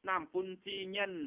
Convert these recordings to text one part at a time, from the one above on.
Naamh bun zingh nyienh,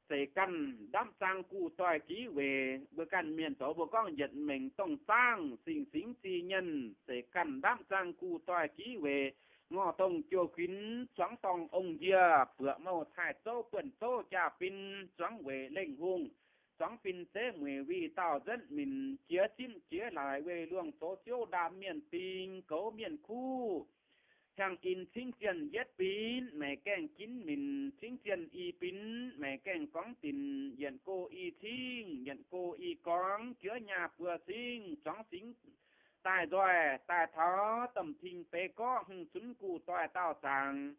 zeiz ganh ndapv zaang guv doix giv weic mbuo ganh mienh zoux mbuo gorngv yietc mengh dongh zaangv. Singx Singx zingh nyienh, zeiz ganh ndapv zaang guv doix giv weic ngorc dongh jouh kuinx zuangx dorngh ong-yie, buoqc mouh taaih zouv buonv zouv jaa-fin, zuangx weic lengh hungh, zuangx fin zeiv mueic wih dauh nzunc minc, jiex zipv jiex laaix weih luongh zoux ziouv, ndaam mienh ding goux mienh kuv, hnyangx-in cingv zienh yietv binv, maiv gaengh ginv minc, cingv zienh i binv, maiv gaengh gorngv dinc, yietc go i cingv, yietc go i gorngv, juov nyaah buo cingv, zuangx singx daaih nzoih, daaih taux domh ting beiz gorqv, hungh cunx guv doix daauh zaangc.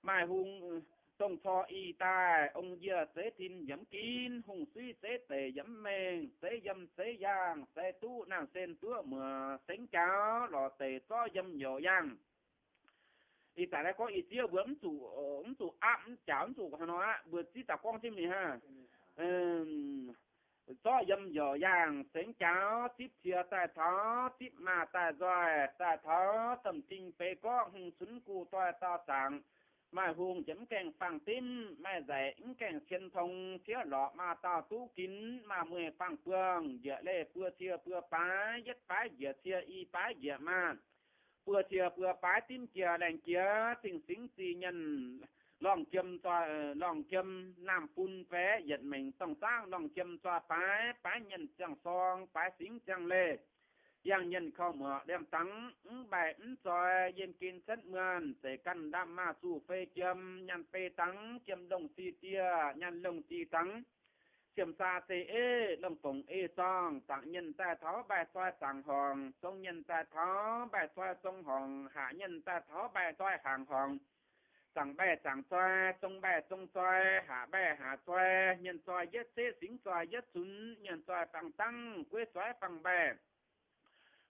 Maaih hungh dongh cor i daaih, ong-yie zeiv tin yiem ginv, hungh suiv zeiv deic yiem maengh, zeiv yiem zeiv yaangh, zeiv duqv nangh sen duqv muoc, sengx jaux lorz deic zorqv yiem youc yaangh. Ih zanc naaiv gorngv i ziev mbuo mv zuqc, mv zuqc aapv mv jaax, mv zuqc haaix nor aqv, mbuo ziev daaih gorngv jienv mingh hnangv. Zorqv yiem youc yaangh, sengx jaux zipv cie daaih taux, zipv maaz daaih nzoih, daaih taux domh ting beiz gorqv, hungh cunx guv doix daauh zaangc. Maaih hungh njiec mv gaengh fangx dimv, maaih nzaic mv gaengh cien tong, ciev lorqc maaz dauh duqv ginv, maaih mueiz fangx buangh, njiec leih buo cie buo baaix, yietv baaix njiec cie, i baaix njiec maaz, buo cie buo baaix dimv jiex laengh jiex, Singx Singx zingh nyienh, lorngh jiem zoi, lorngh jiem naamh bun faix yietc mengh dongh zaangv, lorngh jiem zoi baaix, baaix nyienh ziangh sorng, baaix singx ziangh leih, yangh nyienh kouv muoqc liemh dangx, mv mbaih mv zoi yiem gen cuotv muonh, zeiz ganh ndaamv maaz zuqc fei jiem, nyaanh fei dangx, jiem longh zih dieh, nyaanh longh zih dangx, siemx saa zei eiv, longh dongc ei zorngh, zaangc nyienh daaih taux mbaih zoi zaangc horngc, zong nyienh daaih taux mbaih zoi zong horngc, haac nyienh daaih taux mbaih zoi hnaangx horngc, zaangc mbaih zaangc zoi, zong mbaih zong zoi, haac mbaih haac zoi, nyienh zoi yietv ceqv, singx zoi yietv cunx, nyienh zoi bangh dangv, gueiv zoi bangh mbaih,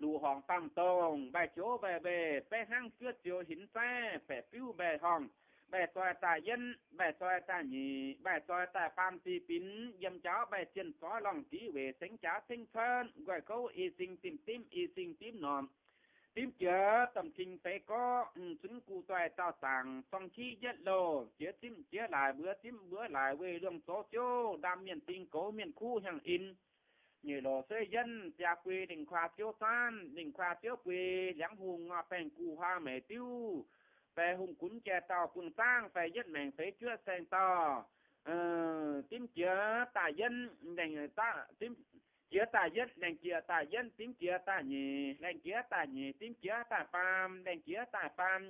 luqc horngc bangh dongh, mbaih joux mbaih weih, baeqv hnangv juov zioux hinc zaiv, baeqc biuv mbaih horngh, mbaih zoi daaih yienv, mbaih zoi daaih nyeic, mbaih zoi daaih faam zih binx, yiem jauv mbaih zienh zorv lorngh div weic sengx jaax cengv cuotv, nqoi gouv i sing dimv dimv, i sing dimv norqc, dimv jiex domh cing feix gorqv, hungh zunv guv doix daauh zaangc, zorng kiv yietv louh, jiex zipv jiex laaix, mbuox zipv mbuox laaix, weih luongh zoux ziouv, ndaam mienh ding goux mienh kuv hnyangx-in. Nyeic lorqc sueiv yienv, biaa bui lingh kuaa ziouv zaanv, lingh kuaa ziouv bui, liangv hungh nguaah baengh guv huaa meic diuv, fai hungh gunv jai dauh buangh zaangv, fai yietv maengc feix juoqv saeng dauh, dimv jiex daaih yienv, jiex daaih yietv, laengh jiex daaih yietv, dimv jiex daaih nyeic, laengh jiex daaih nyeic, dimv jiex daaih faam, laengh jiex daaih faam,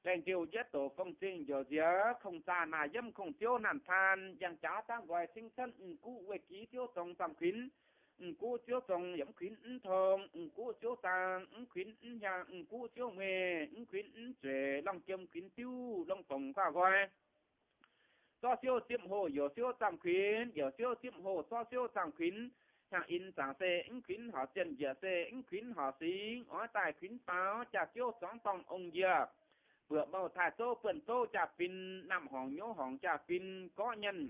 laengh ndiuh yietv doqc fong-zingh njoux nziex, kong zaah naaic yiem kong ziouv naanc taan, yangh jaax dangv nqoi cingv cuotv, m'guv weih giv ziouv zong zaamh kuinx, m'guv ziouv zong yaac mv kuinx mv tong, m'guv ziouv zaang mv kuinx mv hnyangx, m'guv ziouv mueiz mv kuinx mv zueic, lorngh jiem kuinx diuv, longh dongc guaav nqoi. Zorqv siouv zipv hoh youz siouv zaamh kuinx, youz siouv zipv hoh zorqv siouv zaamh kuinx. Hnyangx-in zaangc se mv kuinx horc zienh, njiec se mv kuinx horc singx, oix daaih kuinx faaux jaax-ziouv zuangx dorngh ong-yie. Buoqc mouh taaih zouv buonv zouv jaa-fin, naamh horngc nyouz horngc jaa-fin, gorqv nyienh,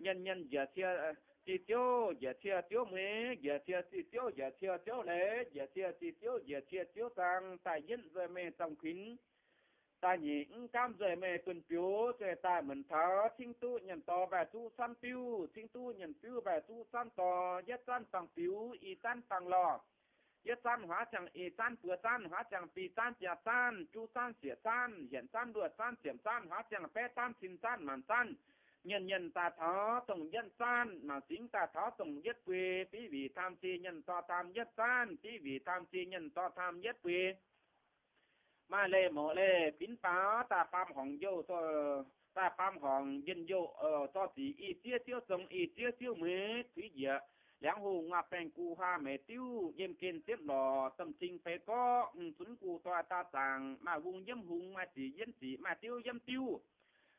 nyienh nyienh njiec cie zih ziouv, njiec cie ziouv mueiz, njiec cie zih ziouv, njiec cie ziouv leiz, njiec cie zih ziouv, njiec cie ziouv zaang, daaih yietv nzueic meih zaamh kuinx. Daaih nyeic mv gaamv nzueic meih dunh biux, zueih daaih muonc taux cingv duqv nyienh dorh mbaih zuqv camv biuv, cingv duqv nyienh biuv mbaih zuqv camv dorh, yietv zanv bangh biux, i zanv bangh lorh, yietv zanv huaav ziangh, i zanv buo zanv huaav ziangh, bi zanv biaa zanv, juv zanv sieqv zanv, hienx zanv luoqc zanv, ziepc zanv huaav ziangh, baeqv zanv cin zanv maanc zanv, nyienh nyienh daaih taux dongh yietv zanv, maanc singx daaih taux dongh yietv bui, biv wix taam cie nyienh dorh taam yietv zanv, biv wix taam cie nyienh dorh taam yietv bui. Maaih leih mouz leih binx faaux daaih faam horngc youh, daaih faam horngc njien-youh, zorqv zic i zieqv ziouv zong, i zieqv ziouv mueiz, tuix njiec liangv hungh nguaah baengh guv huaa meic diuv, yiem gen ziepv lorqc, domh cing feix gorqv, hungh zunv guv doix daauh zaangc, maaih hungh yiemv hungh, maaih zic yiemv zic, maaih diuv yiemv diuv.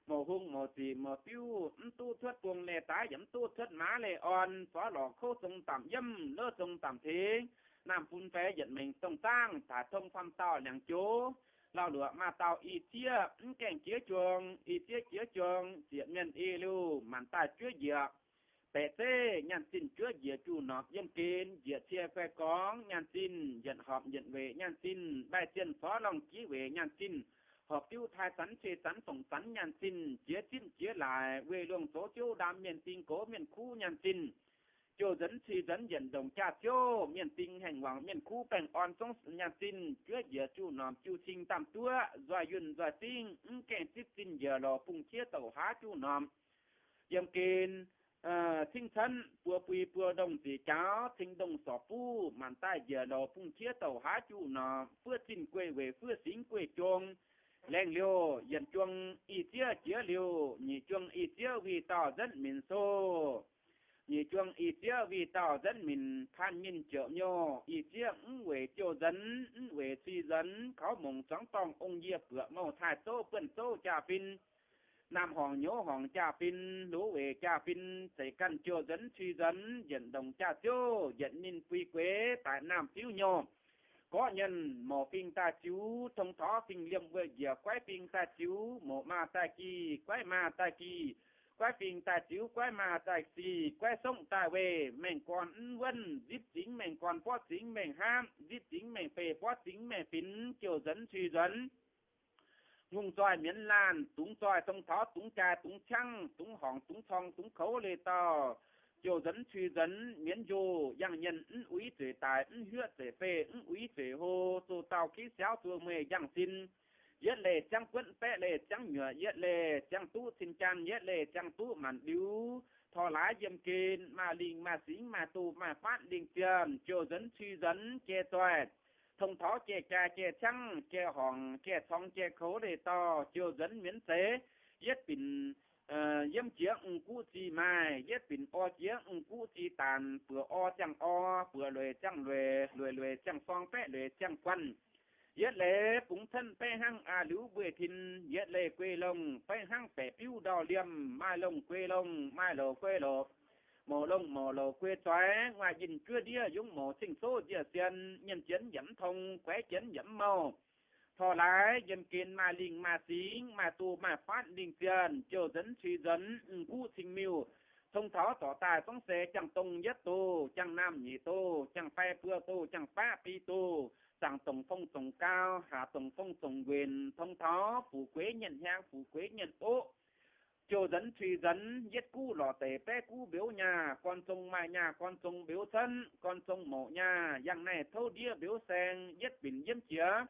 Mouc hungh mouc zic mouc diuv, mv duqv cuotv buong leih daaih, yaac mv duqv cuotv maaz leih orn, zorqv lorqc kouv zong damc yiemv, louv zong damc tengx, naamh bun feix yietc mengh dongh zaangv, taaix tong faam dauh liangx joux, lauh luoqc maaz dauh i zieqv, mv gaengh jiex juang, i zieqv jiex juang, ziec mienh i liuh maanc daaih juov njiec. Baeqc zeiv nyaanh zinh juov njiec juv norqc yiem gen, njiec cie guai gorngv nyaanh zinh, yietc horpc yietc weic nyaanh zinh, mbaih zienh corv lorngh jiex weic nyaanh zinh, horpc diuv taaih zanx cei zanx dongc zanx nyaanh zinh, jiex zipv jiex laaic, weih longh zoux ziouv ndaam mienh ding gox mienh kuv nyaanh zinh. Jouh nzuonx cui nzuonx yietc ndongc jaax-ziouv, mienh ding haengh wangc mienh kuv baengh orn zungv nyaanh zinh, juov njiec juv-normc juv-cing daamh duoqv, nzoih yunh nzoih zingv, mv gaengh zipv zinh njiec lorz bung-jieqv douc haav juv-normc. Yiem gen cingv cunv buo bui buo ndongh ziqc jaux, cing-ndongh sorc buv maanc daaih njiec lorz bung-jieqv douc haav juv-normc, fuov zinh gueiv weic fuov singx gueiv jong. Laengz liouh yietc juang ih zieqv jiex liuz, nyic juang ih zieqv wuic dauh nzengc minc sou. Nyic juang ih zieqv wuic dauh nzengc minc, paan ninh ziouc miuh ih zieqv mv weic jouh nzuonx, mv weic cui nzuonx, kaux mongc zuangx dorngh ong-yie buoqc mouh taaih zouv buonv zouv jaa-fin, naamh horngc nyouz horngc jaa-fin, loz weic jaa-fin, zeiz ganh jouh nzuonx cui nzuonx, yietc ndongc jaax-ziouv, yietc ninh bui gueix daaih naamh fiuv nyouh. Gorqv nyienh mouc fing daaih ziux, tong taux fing liemh weih njiec, guaiv fing daaih ziux, mouc maaz daaih gih, guaiv maaz daaih gih, guaiv fing daaih ziux, guaiv maaz daaih gih, guaiv songv daaih weih, maengh gorn mv wuonv, nzipv zingx maengh gorn borqv zingx maengh hapv, nzipv zingx maengh beih borqv zingx maengh finx, jouh nzuonx cui nzuonx. Ngongh zoih mienv laanh, dungx zoih tong taux dungx jai dungx ciangv, dungx horngc dungx corng dungx koux leiz dauh, jouh nzuonx cui nzuonx mienv njoh, yangh nyienh mv uix zueic daic, mv huoqv zueic beih, mv uix zueic hlo, zoh dauh kitv siaauv zoh meih yangh sin. Yietv leih ziangv guotv, baeqv leih ziangv nyuoqc, yietv leih ziangv duqv cin-jaan, yietv leih ziangv duqv maanc liuz, torv laaix yiem gen maaih lingh maaih singx maaih doh maaih faatv lingh zienh, jouh nzuonx cui nzuonx jai zoih. Tong taux jai jai jai ciangv jai horngc jai corng jai koux leiz dauh, jouh nzuonx mienv zeiz. Yietv binc yiem jiex m'guv zih maaih, yietv binc orv jiex m'guv zih daanc, buoqc orv ziangh orv, buoqc lueic ziangh lueic, lueic lueic ziangh sorng, baeqv lueic ziangh guanh. Yietv leiz bungx cuotv baeqv hnangv a'liuz mbueiz tin, yietv leih guei longh baeqv hnangv baeqc biuv ndau liemh, maaih longh guei longh, maaih louc guei louc, mouc longh mouc louc guei zoix, nguaaic yinh juov ndiev yungv mouc cing souv njiec sien, nyienh jienv yaac mv tong, guaix jienv yaac mv mouh. Torv laaix yiem gen maaih lingh maaih singx maaih doh maaih faatv lingh zienh, jouh nzuonx cui nzuonx m'guv cing-miuh. Tong taux dorc daaih zungv se jangx-dongh yietv doh, jangx-naamh nyic doh, jangx-fai buo doh, jangx-baqv biei doh, zaangc dongc fong zongc gau, haac dongc fong zongc nquenc, tong taux fuqv gueix nyienh hiaang fuqv gueix nyienh oqv. Jouh nzuonx cui nzuonx yietv guv lorc deic, baeqv guv mbeux nyaah, gorn zong maaih nyaah, gorn zong mbeux cuotv, gorn zong mouc nyaah, yangh naaiv touv ndiev mbeux saeng, yietv binc yiem jiex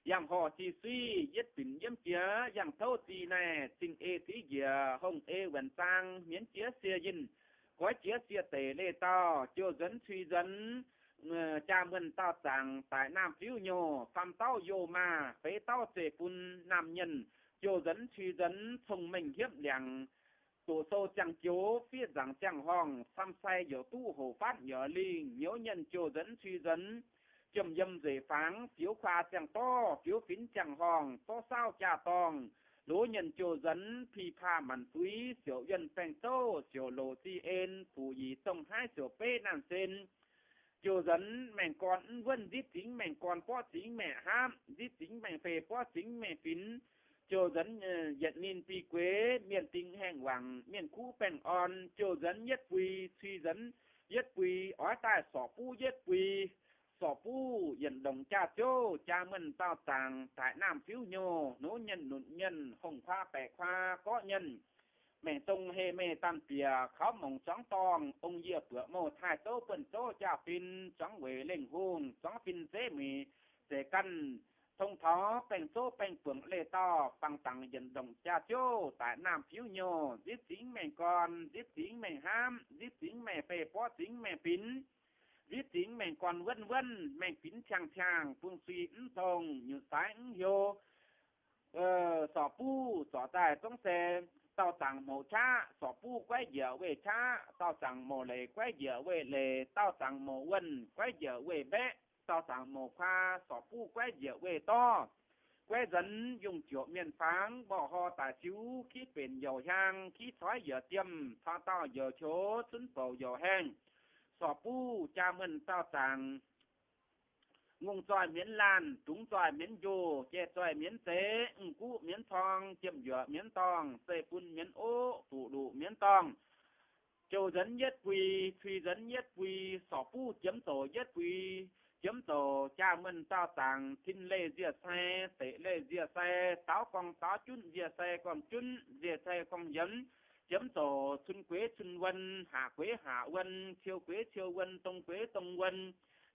yangh horh zih suiv, yietv binc yiem jiex yangh touv zih naaiv, zinh ei siv njiec, hongh ei wuonc zaang, mienv jiex sie yinh, goiv jiex sie deic leiz dauh, jouh nzuonx cui nzuonx, jaa muonh dauh zaangc, daic naamh fiuv nyouh, faam dauh youh maah, feix dauh zeiv-fun, naamh nyienh, jouh nzuonx cui nzuonx, cong-mengh hiepv liangc, doqc sou ziangh joux, fiev nzaangc ziangh horngh, cam sai youc duqv, hoc faatv youc lingh, nyouz nyienh jouh nzuonx cui nzuonx, jomc yiem nzueic fangx, fioux kuaa ziangh dorv, fioux finx ziangh horngh, zorqv saauv jaa-dorngh, loz nyienh jouh nzuonx, pih paa maanc zuiz, siouc yuonh baengh zouv, siouc louc zih en, fuqv yic zongh haiv siouc beiv naanh sen. Jouh nzuonx maengh gorn mv wuonv, nzipv zingx maengh gorn borqv zingx maengh hapv, nzipv zingx maengh fei borqv zingx maengh finx. Jouh nzuonx yietc ninh bui gueix, mienh ding haengh wangc, mienh kuv baengh orn. Jouh nzuonx yietv bui, cui nzuonx yietv bui, oix daaih sorc buv yietv bui. Sorc buv yietc ndongc jaax-ziouv, jaa muonh dauh zaangc, daic naamh fiuv nyouh, nov nyienh nunc nyienh, hongh kuaa baeqc kuaa gorqv nyienh. Maengc dong heh meih daanh bieqc, kaux mongc zuangx dorngh, ong-yie buoqc mouh taaih zouv buonv zouv jaa-fin, zuangx weic lengh hungh, zuangx fin zeiv muic, zeiz ganh tong taux baengh zouv baengh buonc leiz dauh, bangc dangc yietc ndongc jaax-ziouv, daic naamh fiuv nyouh, nzipv zingx maengh gorn, nzipv zingx maengh hnamv, nzipv zingx maengh fei borqv zingx maengh binx, nzipv zingx maengh gorn wuonv wuonv, maengh binx ciangh ciangh, bung sui mv tong, nyutc saaix mv hiuv. Sorc buv zorc daaih zungv se dauh zaangc hmoux qaqv, sorc buv guaiv njiec weih qaqv, dauh zaangc mouc leic guaiv njiec weih leic, dauh zaangc mouc wuonh guaiv njiec weih mbaeqv, dauh zaangc mouc kuaa, sorc buv guaiv njiec weih dorv. Guaiv nzuonx yungh ziouc mienh fangx, mborqv hor daaih ziux, kiv benx youc hiaang, kiv coiv youc diemh, caux dauh youc qoux, cunv bouc youc haengh. Sorc buv jaa muonh dauh zaangc, ngongh zoih mienv laanh, dungz zoih mienv njoh, jai zoih mienv zeiv, m'guv mienv corng, jiem yuoqc mienv dorngh, zeiv-fun mienv oqv, fuqv luqc mienv dorngh. Jouh nzuonx yietv bui, cui nzuonx yietv bui, sorc buv jiemx zoux yietv bui, Jiem zoux jaa-muonh dauh zaangc, tin leih nziec sai, deic leih nziec sai, daauv gorngv daauv, junv nziec sai gorngv junv, nziec sai gorngv yiemx. Jiem zoux cun gueix cun wuon, haac gueix haac wuon, ciou gueix ciou wuon, dong gueix dong wuon.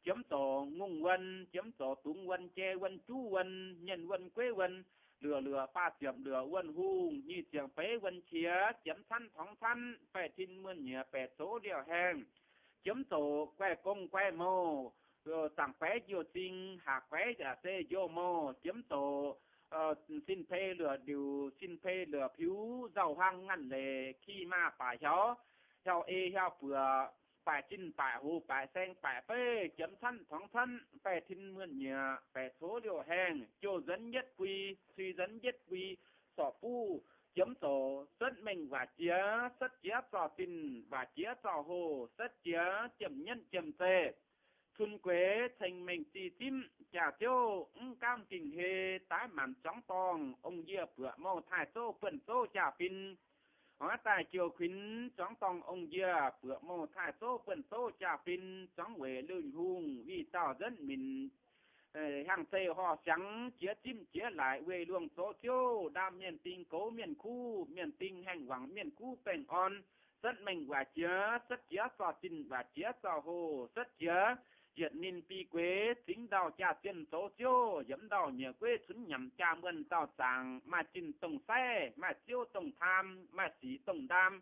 Jiem zoux ngongh wuon, jiem zoux dungz wuon, jai wuon, juv wuon, mienh wuon, gueiv wuon, luoqc luoqc, faah ziepc luoqc wuon hungh, nyic ziepc beiv wuon qiex, jiem canv torngx canv, baeqc tin muonh nyieqc, baeqc coux liouh haengh. Jiem zoux guaih gong guaih mouh, zaangc beiv njoux zing, haac beiv yaac se njoux mouh. Jiem zoux sin-pei luoqc ndiuc, sin-pei luoqc piux, nzauh huaang nganh leic, ki maaz baac hiauv, hiauv ei hiauv buoqc, baaic zinh baaic hoz, baaic saeng baaic beiv, jiem canv torngx canv, baeqc tin muonh nyieqc, baeqc coux liouh haengh, jouh nzuonx yietv bui, cui nzuonx yietv bui, sorc buv. Jiem zoux setv mengh waac jiex, setv jiex zorqv zinh, waac jiex zorqv hoh, setv jiex jiem nyienv jiem zeih. Cun gueix ceng mengh zih zimv, jaax-ziouv mv gaamv gingh hei, daaih maanc zuangx dorngh ong-yie buoqc mouh taaih zouv buonv zouv jaa-fin. Oix daaih jouh kuinx zuangx dorngh ong-yie buoqc mouh taaih zouv buonv zouv jaa-fin, zuangx weic lungh hungh wih dauh nzunv minc, hiaangx zeih horh siangx, jiex zimv jiex laaic weih luongh zoux ziouv, ndaam mienh ding goux mienh kuv, mienh ding haengh wangc mienh kuv baengh orn. Setv mengh waac jiex, setv jiex zorqv zinh, waac jiex zorqv hoh, setv jiex yietc ninh biei gueix zingx ndau jaa-zienh zoux ziouv, yiem ndau nyieqc gueiv cunx nyanc jaa-muonh dauh zaangc, maaih zinh dongh saiv, maaih ziouv dongh taam, maaih sic dongh ndaam.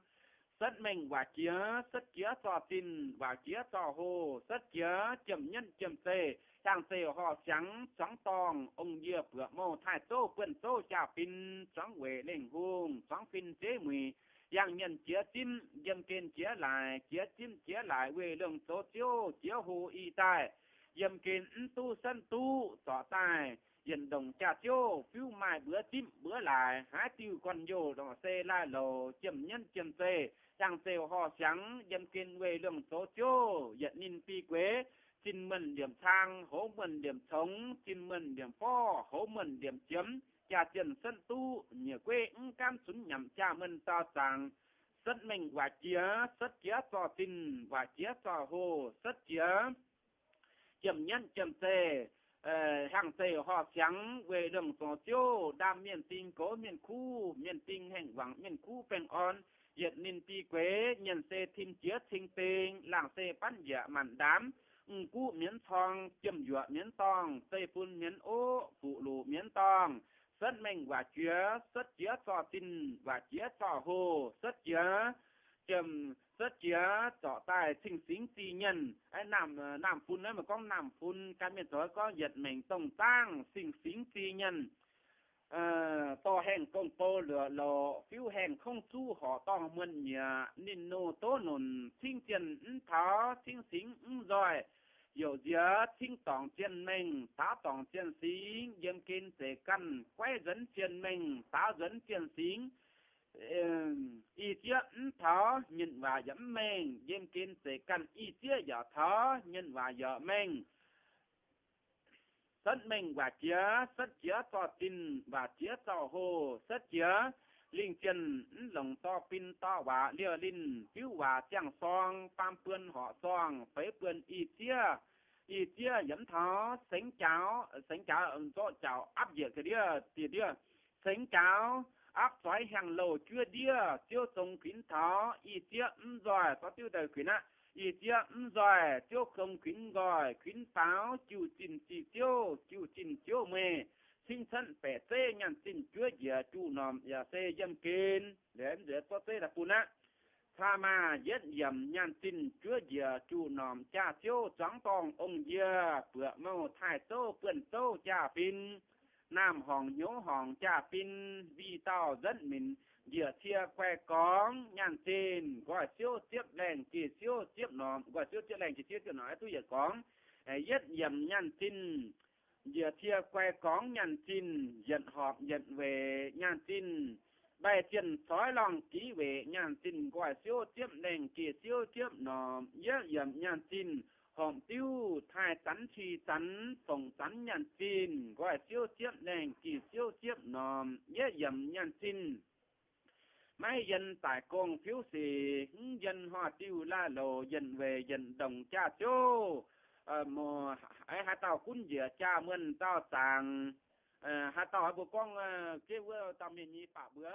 Setv mengh waac jiex, setv jiex zorqv zinh, waac jiex zorqv hoh, setv jiex jiem nyienv jiem zeih, hiaangx zeih horh siangx, zuangx dorngh ong-yie buoqc mouh taaih zouv buonv zouv jaa-fin, zuangx weic lengh hungh, zuangx fin zeiv muic, yangh mienh jiex zimv, yiem gen jiex laaic, jiex zimv jiex laaic weih luongh zoux ziouv, jiex hoh ih daaih, yiem gen mv duqv senv duqv zorqv daaih, yietc ndongc jaax-ziouv fiuv maaih mbuox zipv mbuox laaic, haaix diuh gorn-youh longc se laih louc, jiem nyienv jiem zeih, hiaangx zeih horh siangx, yiem gen weih luongh zoux ziouv, yietc ninh biei gueix, zinh muonh liemh cang, hoz muonh liemh congx, zinh muonh liemh forv, hoz muonh liemh jiemx, jaa-zienh senv duqv, nyieqc gueiv mv gaamv cunx nyanc jaa-muonh dauh zaangc. Setv mengh waac jiex, setv jiex zorqv zinh, waac jiex zorqv hoh, setv jiex jiem nyienv jiem zeih, hiaangx zeih horh siangx weih luongh zoux ziouv, ndaam mienh ding goux mienh kuv, mienh ding haengh wangc mienh kuv baengh orn, yietc ninh biei gueix, mienh se tim jiex cing ding, laangh se banv njiec maanc ndaamv, mv guv mienv corng, jiem yuoqc mienv dorngh, zeiv-fun mienv oqv, fuqv-luqc mienv dorngh. Setv mengh waac jiex, setv jiex zorqv zinh, waac jiex zorqv hoh, setv jiex jiem, setv jiex zorqv daaih cing-singx zih nyienh. Naamh, naamh-fun naaiv maaih gorngv naamh-fun, ganh mienh zoux gorngv yietc mengh dongh zaangv cing-singx zih nyienh. Dorh haengh gong-bou luoqc louc, fiuv haengh kongv zuv horqc dorngh muonh nyieqc, ninh nor doz nonc cingv zienh mv taux, cingv singx mv nzoih. Youc nziex cingv dorngc zienh mengh, taux dorngc zienh singx, yiem gen zeiz ganh guaiv nzuonx zienh mengh, taux nzuonx zienh singx. Ih zieqv mv taux, nyienh waac yaac mv mengh, yiem gen zeiz ganh ih zieqv yaac taux, nyienh waac yaac mengh. Setv mengh waac jiex, setv jiex zorqv zinh, waac jiex zorqv hoh, setv jiex lingh zienh mv longc dorh bin dorh waac liouh linh, fiuv waac ziangh sorng, baamh buon horqc sorng, feix buon ih zieqv. Ih zieqv yaac mv taux, sengx jaaux, sengx jaaux zorqv jaaux apv njiec ga'ndiev dieh ndiev. Sengx jaaux apv zoix hiaangx louh juov ndiev, ziouv zong kuinx taux, ih zieqv mv nzoih, zorqv diuv daaih kuinx aqv. Ih zieqv mv nzoih, ziouv zong kuinx nqoi, kuinx faaux, jiu zinh zih ziouv, jiu zinh ziouv mueiz, cingv cuotv baeqc zeiv nyaanh zinh juov njiec juqv normc yaac se yiem gen. Liuz mv nzueic zorqv zeiv daaih bun aqv. Caa maah yietv yiemc nyaanh zinh juov njiec juqv normc jaax-ziouv zuangx dorngh ong-yie buoqc mouh taaih zouv buonv zouv jaa-fin, naamh horngc hnyouv horngc jaa-fin, vih dauh nzuonv minc njiec cie guai gorngv nyaanh zinh, nqoi siouv ziepv laengh jiex siouv ziepv normc, nqoi siouv ziepv laengh jiex siouv ziepv normc, duqv yietc gorngv, yietv yiemc nyaanh zinh, njiec cie guai gorngv nyaanh zinh, yietc horpc yietc weic nyaanh zinh, mbaih zienh coix lorngh giv weic nyaanh zinh, nqoi siouv ziepv laengh jiex siouv ziepv normc, yietv yiemc nyaanh zinh, horpc diuv taaih zanx ci zanx, fongc zanx nyaanh zinh, nqoi siouv ziepv laengh jiex siouv ziepv normc, yietv yiemc nyaanh zinh. Maiv yien daic gong fiuv sic, mv yien horh diuh laih louc, yienh weic yietc ndongc jaax-ziouv. Haaix dauh gunv njiec jaa muonh dauh zaangc, haaix dauh mbuo gorngv, aa, wuov dauh mienh nyei baac mbuo